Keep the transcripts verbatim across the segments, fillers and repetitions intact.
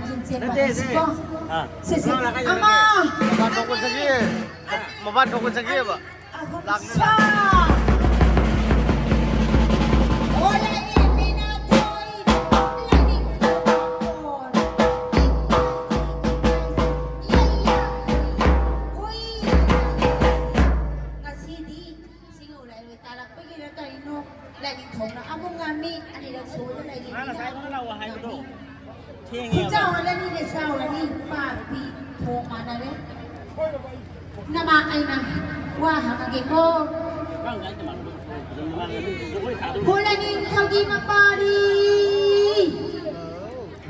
ꯅꯠꯇꯦ, ꯁꯦ꯫ ꯑꯥ꯫ ꯁꯦ, ꯁꯦ꯫ ꯀꯅꯥ ꯂꯥꯛꯀꯅꯤ? ꯑꯃ! ꯃꯄꯥꯟ ꯊꯣꯛꯄ ꯆꯠꯈꯤꯌꯦ꯫ ꯃꯄꯥꯟ ꯊꯣꯛꯄ ꯆꯠꯈꯤꯌꯦꯕ꯫ ꯑꯍꯨꯝ, ꯂꯥꯛꯅꯤ꯫ ꯁꯥ! ꯑꯣ, ꯂꯥꯏꯔꯦꯝꯕꯤꯅ ꯊꯣꯏ, ꯂꯥꯏꯅꯤꯡꯊꯧ ꯀꯣꯟ꯫ ꯍꯨꯏ! ꯉꯁꯤꯗꯤ ꯁꯤꯡꯉꯧ ꯂꯥꯏꯔꯣꯏ ꯇꯥꯔꯛꯄꯒꯤꯔ ꯀꯔꯤꯅꯣ, ꯂꯥꯏꯅꯤꯡꯊꯧꯅ ꯑꯃꯨꯛ ꯉꯝꯃꯤ, ꯑꯅꯤꯔꯛ ꯁꯨꯕꯗ ꯂꯥꯏꯔꯦꯝꯕꯤꯅ ꯑꯃꯨꯛ ꯉꯝꯃꯤ꯫ ꯊꯦꯡꯉꯦꯕ꯫ ꯈꯨꯠ ꯆꯥꯎꯔꯅꯤ, ꯂꯦ ꯆꯥꯎꯔꯅꯤ, ꯄꯥꯄꯤ ꯊꯣꯡ ꯃꯥꯟꯅꯔꯦ꯫ ꯅꯃꯥ ꯑꯩꯅ ꯋꯥ ꯍꯪꯉꯒꯦꯀꯣ꯫ ꯍꯣ ꯂꯥꯏꯅꯤꯡꯊꯧꯒꯤ ꯃꯄꯥꯔꯤ꯫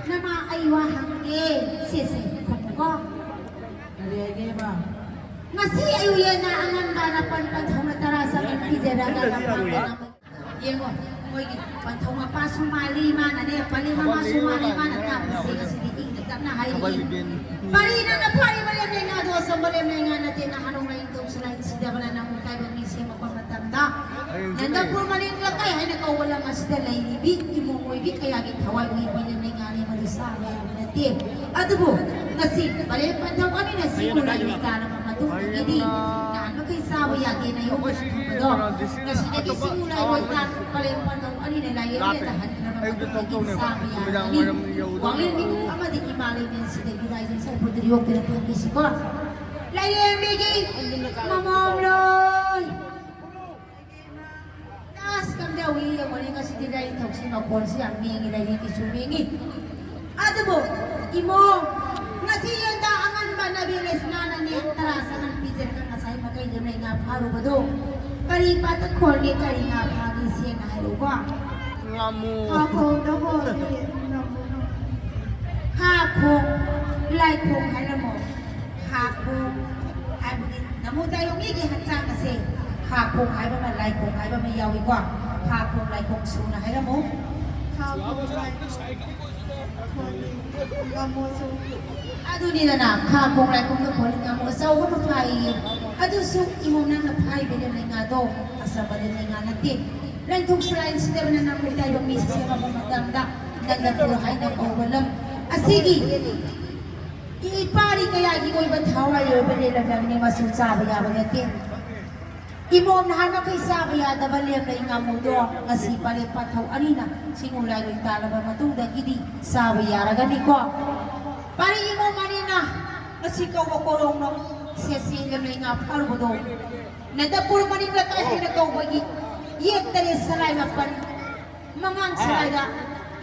ꯅꯃꯥ ꯑꯩ ꯋꯥ ꯍꯪꯉꯒꯦ꯫ ꯁꯦ, ꯁꯦ, ꯈꯨꯝꯃꯨꯀꯣ꯫ ꯀꯔꯤ ꯍꯥꯏꯒꯦꯕ? ꯉꯁꯤ ꯑꯌꯨꯛ ꯌꯦꯟꯅ ꯑꯉꯟꯕ ꯅꯄꯟ ꯄꯟꯊꯧꯅ ꯇꯔꯥ ꯆꯥꯃꯟ ꯄꯤꯖꯔꯒ ꯅꯄꯟ ꯄꯟꯊꯧꯅ ꯌꯦꯡꯉꯣ, ꯃꯣꯏꯒꯤ ꯄꯟꯊꯧ ꯃꯄꯥꯁꯨ ꯃꯥꯜꯂꯤ, ꯃꯥꯅꯅꯦ, ꯄꯂꯦꯝ ꯃꯃꯥꯁꯨ ꯃꯥꯜꯂꯤ, ꯃꯥꯅ ꯇꯥꯛꯄꯁꯦ ꯉꯁꯤꯗꯤ ꯏꯪꯅ ꯇꯞꯅ ꯍꯥꯏꯔꯤ꯫ ꯄꯔꯤ ꯅꯪꯅ ꯐꯥꯔꯤꯕ ꯂꯦꯝꯅꯩ ꯉꯥꯗꯣ ꯑꯆꯝꯕ ꯂꯦꯝꯅꯩ ꯉꯥ ꯅꯠꯇꯦ, ꯅꯍꯥꯟ ꯅꯣꯡꯃ ꯏꯪꯊꯧ ꯁꯂꯥꯏ ꯁꯤꯗꯕꯅ ꯅꯪꯕꯨ ꯇꯥꯏꯕꯪ ꯃꯤ ꯁꯦꯝꯃꯛꯄ ꯃꯇꯝꯗ ꯅꯟꯗꯄꯨꯔ ꯃꯅꯤꯡ ꯂꯩꯀꯥꯏ ꯍꯥꯏꯅ ꯀꯧꯕ ꯂꯝ ꯑꯁꯤꯗ ꯂꯩꯔꯤꯕꯤ ꯏꯃꯨꯡ ꯑꯣꯏꯕꯤ ꯀꯌꯥꯒꯤ ꯊꯋꯥꯏ ꯍꯨꯏꯕꯤ ꯂꯦꯝꯅꯩ ꯉꯥꯅꯤ ꯃꯗꯨ ꯆꯥꯕ ꯌꯥꯕ ꯅꯠꯇꯦ꯫ ꯑꯗꯨꯕꯨ ꯉꯁꯤ ꯄꯔꯦꯡ ꯄꯟꯊꯧ ꯑꯅꯤꯅ ꯁꯤꯕꯨ ꯂꯥꯏꯔꯤꯛ ꯇꯥꯔꯕ ꯃꯇꯨꯡꯗꯒꯤꯗꯤ ꯅꯍꯥꯟ ꯃꯈꯩ ꯆꯥꯕ ꯌꯥꯗꯦꯅ ꯌꯣꯛꯇꯅ ꯊꯝꯕꯗꯣ ꯉꯁꯤꯗꯒꯤ ꯁꯤꯕꯨ ꯂꯥꯏꯔꯣꯏ ꯇꯥ ꯄꯔꯦꯡ ꯄꯟꯊꯧ ꯑꯅꯤꯅ ꯂꯥꯏꯌꯦꯡꯗ ꯇꯥꯍꯟꯈ꯭ꯔꯕ ꯃꯇꯨꯡꯗꯒꯤ ꯆꯥꯕ ꯌꯥꯔꯒꯅꯤ꯫ ꯋꯥꯡꯂꯦꯟ ꯃꯤꯀꯨꯞ ꯑꯃꯗꯤ ꯏꯃꯥ ꯂꯩꯃꯦꯟꯁꯤꯗꯒꯤ ꯂꯥꯏꯌꯦꯡ ꯁꯥꯏ ꯐꯨꯗ꯭ꯔꯤ ꯌꯣꯛꯇꯅ ꯊꯝꯈꯤꯁꯤꯀꯣ꯫ ꯂꯥꯏꯔꯦꯝꯕꯤꯒꯤ ꯃꯃꯣꯝꯂꯣꯏ꯫ ꯑꯁ, ꯀꯝꯗꯧꯏ ꯌꯦꯡꯉꯨꯅꯦ, ꯉꯁꯤꯗꯤ ꯂꯥꯏꯔꯤꯛ ꯊꯧꯁꯤ ꯃꯈꯣꯜꯁꯤ ꯌꯥꯝ ꯃꯦꯡꯉꯤ, ꯂꯥꯏꯔꯤꯛꯀꯤꯁꯨ ꯃꯦꯡꯉꯤ꯫ ꯑꯗꯨꯕꯨ ꯏꯃꯣ, ꯉꯁꯤ ꯌꯦꯟꯗ ꯑꯉꯟꯕ ꯅꯕꯤ ꯂꯩꯁꯅꯥꯅꯅꯦ ꯇꯔꯥ ꯆꯥꯃꯟ ꯄꯤꯖꯔꯒ ꯉꯁꯥꯏ ꯃꯈꯩꯗꯨꯅ ꯉꯥ ꯐꯥꯔꯨꯕꯗꯣ ꯀꯔꯤ ꯄꯥꯠꯇ ꯈꯣꯟꯒꯦ, ꯀꯔꯤ ꯉꯥ ꯐꯥꯒꯦ ꯁꯦꯡꯅ ꯍꯥꯏꯔꯛꯎꯀꯣ꯫ ꯉꯥꯃꯨ꯫ ꯈꯥꯈꯣꯡꯗ ꯈꯣꯟꯒꯦ, ꯉꯥꯃꯨ꯫ ꯈꯥꯈꯣꯡ, ꯂꯥꯏꯈꯣꯡ ꯍꯥꯏꯔꯝꯃꯣ꯫ ꯈꯥꯈꯣꯡ ꯍꯥꯏꯕꯗꯤ ꯅꯃꯨ ꯇꯥꯏꯕꯪ ꯃꯤꯒꯤ ꯍꯛꯆꯥꯡ ꯑꯁꯦ ꯈꯥꯈꯣꯡ ꯍꯥꯏꯕ ꯑꯃ, ꯂꯥꯏꯈꯣꯡ ꯍꯥꯏꯕ ꯑꯃ ꯌꯥꯎꯏꯀꯣ꯫ ꯈꯥꯈꯣꯡ, ꯂꯥꯏꯈꯣꯡ ꯁꯨꯅ ꯍꯥꯏꯔꯝꯃꯨ꯫ ꯈꯥꯈꯣꯡ, ꯂꯥꯏꯈꯣꯡ, ꯈꯣꯟ, ꯉꯥꯃꯨꯁꯨ꯫ ꯑꯗꯨꯅꯤꯗꯅ, ꯈꯥꯈꯣꯡ, ꯂꯥꯏꯈꯣꯡꯗ ꯈꯣꯟ ꯉꯥꯃꯨ ꯑꯆꯧꯕ ꯑꯃ ꯐꯥꯏꯌꯦ꯫ ꯑꯗꯨꯁꯨ ꯏꯃꯣꯝ ꯅꯪꯅ ꯐꯥꯏꯕ ꯂꯦꯝꯅꯩ ꯉꯥꯗꯣ ꯑꯆꯝꯕ ꯂꯦꯝꯅꯩ ꯉꯥ ꯅꯠꯇꯦ꯫ ꯂꯦꯡꯊꯣꯛ ꯁꯂꯥꯏꯟ ꯁꯤꯗꯕꯅ ꯅꯃꯨ ꯇꯥꯏꯕꯪ ꯃꯤ ꯁꯦꯝꯃꯛꯄ ꯃꯇꯝꯗ ꯅꯟꯗꯄꯨꯔ ꯍꯥꯏꯅ ꯀꯧꯕ ꯂꯝ ꯑꯁꯤꯒꯤ ꯏꯄꯥꯔꯤ ꯀꯌꯥꯒꯤ ꯑꯣꯏꯕ ꯊꯋꯥꯏ ꯑꯣꯏꯕ ꯂꯦꯟꯂꯝꯂꯕꯅꯤ, ꯃꯁꯤ ꯆꯥꯕ ꯌꯥꯕ ꯅꯠꯇꯦ꯫ ꯏꯃꯣꯝ ꯅꯍꯥꯟ ꯃꯈꯩ ꯆꯥꯕ ꯌꯥꯗꯕ ꯂꯦꯝꯂꯩ ꯉꯥꯃꯨꯗꯣ ꯉꯁꯤ ꯄꯔꯦ ꯄꯥꯊꯧ ꯑꯅꯤꯅ ꯁꯤꯡꯉꯨ ꯂꯥꯏꯔꯣꯏ ꯇꯥꯜꯂꯕ ꯃꯇꯨꯡꯗꯒꯤꯗꯤ ꯆꯥꯕ ꯌꯥꯔꯒꯅꯤꯀꯣ꯫ ꯄꯥꯔꯤ ꯏꯃꯣꯝ ꯑꯅꯤꯅ ꯉꯁꯤ ꯀꯧꯕ ꯀꯣꯔꯣꯡꯅꯣ ꯁꯦꯁꯦ ꯂꯦꯝꯂꯩ ꯉꯥ ꯐꯥꯔꯨꯕꯗꯣ ꯅꯟꯗꯄꯨꯔ ꯃꯅꯤꯡ ꯂꯩꯀꯥꯏ ꯍꯥꯏꯅ ꯀꯧꯕꯒꯤ ꯌꯦꯛ ꯇꯔꯦꯠ ꯁꯂꯥꯏ ꯃꯥꯄꯟ ꯃꯉꯥꯡ ꯁꯂꯥꯏꯗ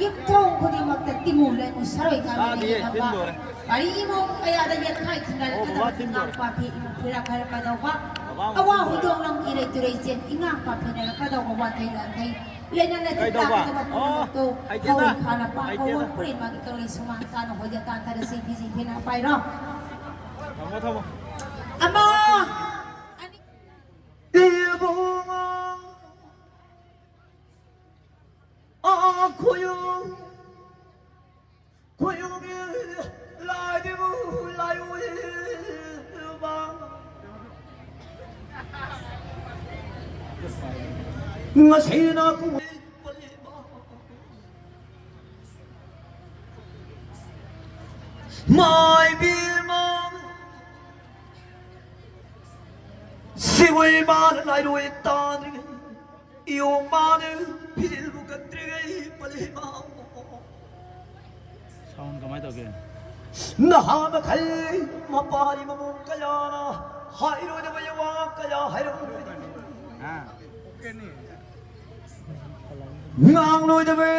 ꯌꯨꯝꯊꯣꯡ ꯈꯨꯗꯤꯡꯃꯛꯇ ꯇꯤꯃꯨ ꯂꯩꯃꯨ ꯁꯔꯣꯏ ꯉꯥꯃꯤ ꯇꯥꯗꯤꯌꯦ, ꯂꯩꯃ ꯊꯤꯟꯗꯣꯔꯦ꯫ ꯄꯥꯔꯤ ꯏꯃꯣ ꯀꯌꯥꯗ ꯌꯦꯠꯈꯥꯏ ꯑꯣ, ꯊꯤꯟꯅꯔꯛꯀꯗꯕ ꯕꯕꯥ ꯏꯉꯥꯡ ꯊꯤꯟꯗꯣꯔꯦ꯫ ꯄꯥꯐꯤ ꯏꯃꯨ ꯐꯤꯔꯥ ꯈꯥꯏꯔꯛꯀꯗꯧꯕ ꯕꯕꯥ ꯑꯃꯨꯛ ꯑꯋꯥ ꯊꯤꯟꯗꯣꯔꯦ꯫ ꯍꯣꯏꯗꯣꯛ ꯂꯝꯒꯤ ꯏꯔꯩ ꯇꯨꯔꯩ ꯆꯦꯟ ꯏꯉꯥꯡ ꯄꯥꯐꯤꯅꯔꯛꯀꯗꯧꯕ ꯋꯥꯊꯩ ꯂꯥꯟꯊꯩ ꯂꯩꯅ ꯂꯩꯆꯠ ꯀꯩꯗꯧꯕ? ꯇꯥꯒꯗꯕ ꯑꯣ, ꯄꯨꯝꯅꯃꯛꯇꯣ ꯍꯩꯇꯦꯗ꯫ ꯍꯧꯔꯤ ꯈꯥꯅ ꯄꯥꯡꯕ ꯍꯩꯇꯦꯗ꯫ ꯋꯥ ꯄꯨꯔꯦꯟ ꯃꯥꯒꯤ ꯀꯪꯂꯩ ꯁꯨꯃꯥꯡ ꯇꯥꯅ ꯍꯣꯏꯗ ꯇꯥꯟꯊꯔꯁꯤ ꯐꯤꯖꯤ ꯐꯤꯅ ꯄꯥꯏꯔꯣ꯫ ꯊꯝꯃꯣ, ꯊꯝꯃꯣ꯫ ꯑꯃ, ꯑꯅꯤ꯫ ꯏꯕꯨꯡꯉꯣ, ꯑ, ꯈꯣꯏꯌꯨ, ꯈꯣꯏꯌꯨꯒꯤ ꯂꯥꯏꯗꯤꯕꯨ ꯂꯥꯏꯑꯣꯏꯕ꯫ ꯉꯁꯤꯅ ꯀꯨꯝꯍꯩ ꯄꯂꯦꯝ ꯃꯥꯏꯕꯤꯃ ꯁꯤꯕꯨ ꯏꯃꯥꯅ ꯂꯥꯏꯔꯣꯏ ꯇꯥꯗ꯭ꯔꯤꯉꯩ, ꯏꯌꯣꯡ ꯃꯥꯅ ꯐꯤꯖꯤꯜꯕꯨ ꯀꯠꯇ꯭ꯔꯤꯉꯩ ꯄꯂꯦꯝ ꯃꯥ꯫ Sound ꯀꯃꯥꯏ ꯇꯧꯒꯦ? ꯅꯍꯥ ꯃꯈꯩ ꯃꯄꯥꯔꯤ ꯃꯃꯧ ꯀꯌꯥꯅ ꯍꯥꯏꯔꯣꯏꯗꯕ ꯋꯥ ꯀꯌꯥ ꯍꯥꯏꯔꯝꯃꯤ꯫ ꯍꯥ? ꯉꯥꯡꯂꯣꯏꯗꯕ꯫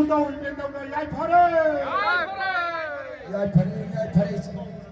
ꯇꯧꯔꯤꯕ ꯇꯧꯅ ꯌꯥꯏꯐꯔꯦ꯫ ꯌꯥꯏꯐꯔꯦ, ꯌꯥꯏꯐꯔꯦ꯫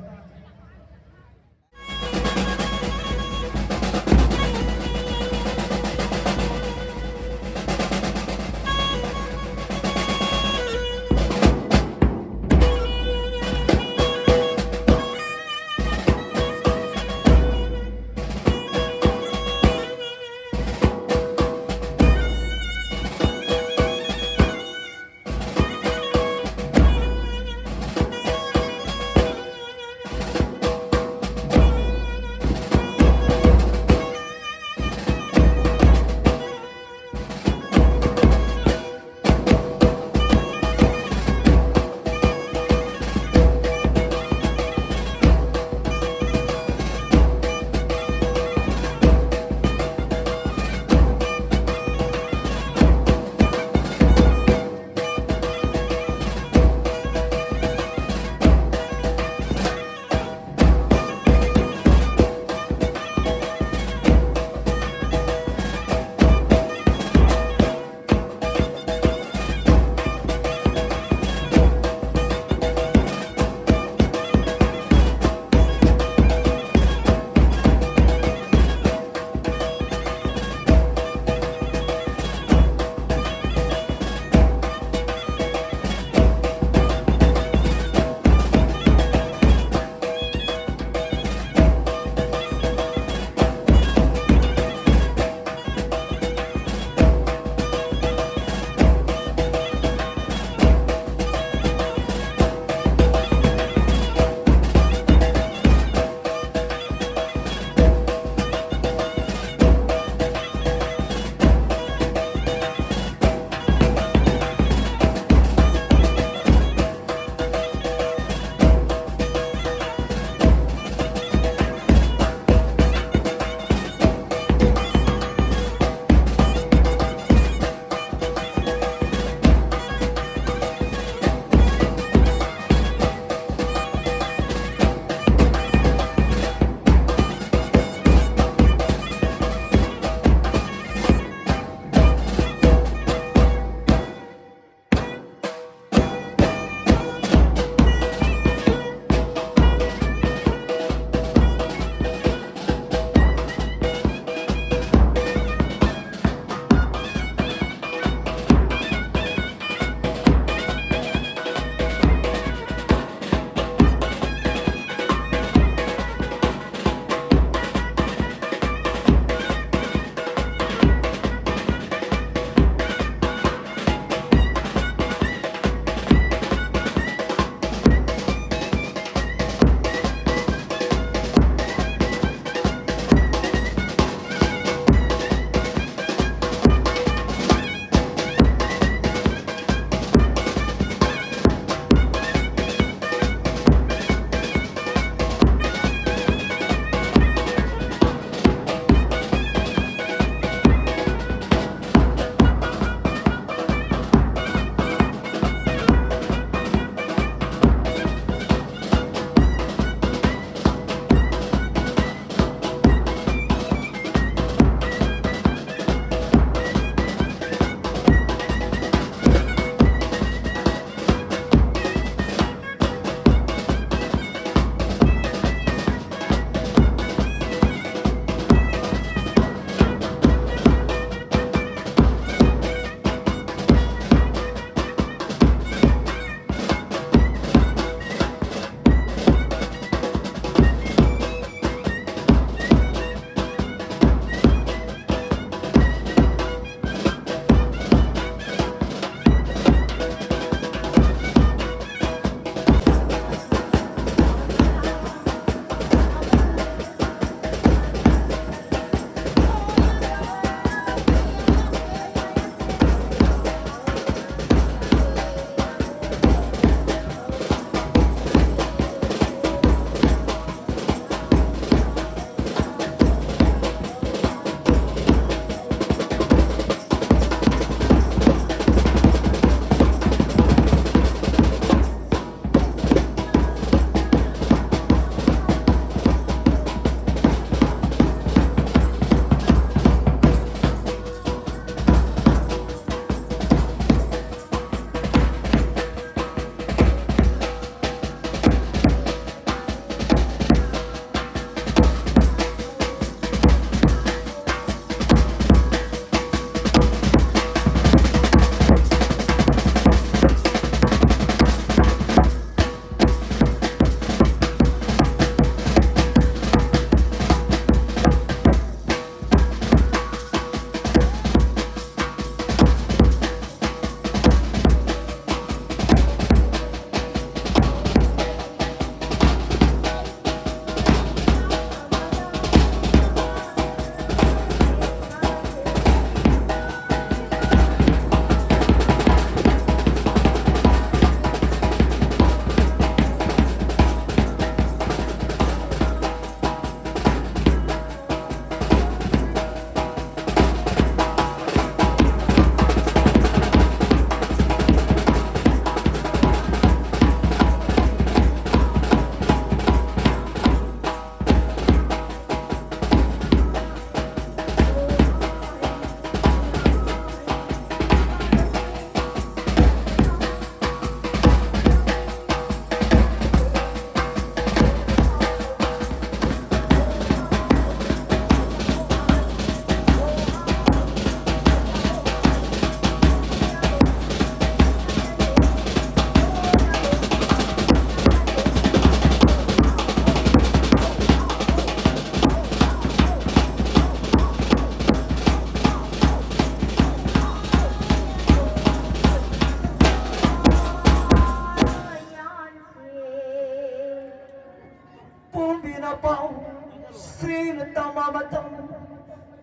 ꯁꯤꯅ ꯇꯝꯕ ꯃꯇꯝ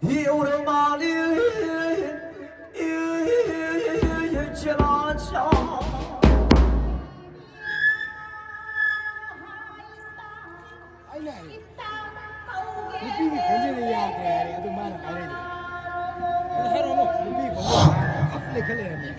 ꯌꯧꯔ ꯃꯥꯜꯂꯤ, ꯏꯆꯦꯜ ꯏꯆꯥ꯫ ꯑꯩꯅ ꯍꯥꯏ, ꯅꯨꯄꯤꯒꯤ ꯈꯣꯟꯖꯦꯜꯗ ꯌꯥꯗ꯭ꯔꯦ ꯍꯥꯏꯔꯦ, ꯑꯗꯨ ꯃꯥꯅ ꯍꯥꯏꯔꯛꯏꯗꯣ꯫ ꯑꯗꯨ ꯍꯥꯏꯔꯛꯑꯣꯅꯣ, ꯅꯨꯄꯤꯒꯤ ꯈꯣꯟꯖꯦꯜꯗ ꯈꯞ ꯂꯩꯈꯠ ꯂꯩꯔꯝꯃꯦ꯫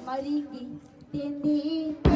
ꯃꯔꯤꯒꯤ ꯇꯦꯟꯕꯤ꯫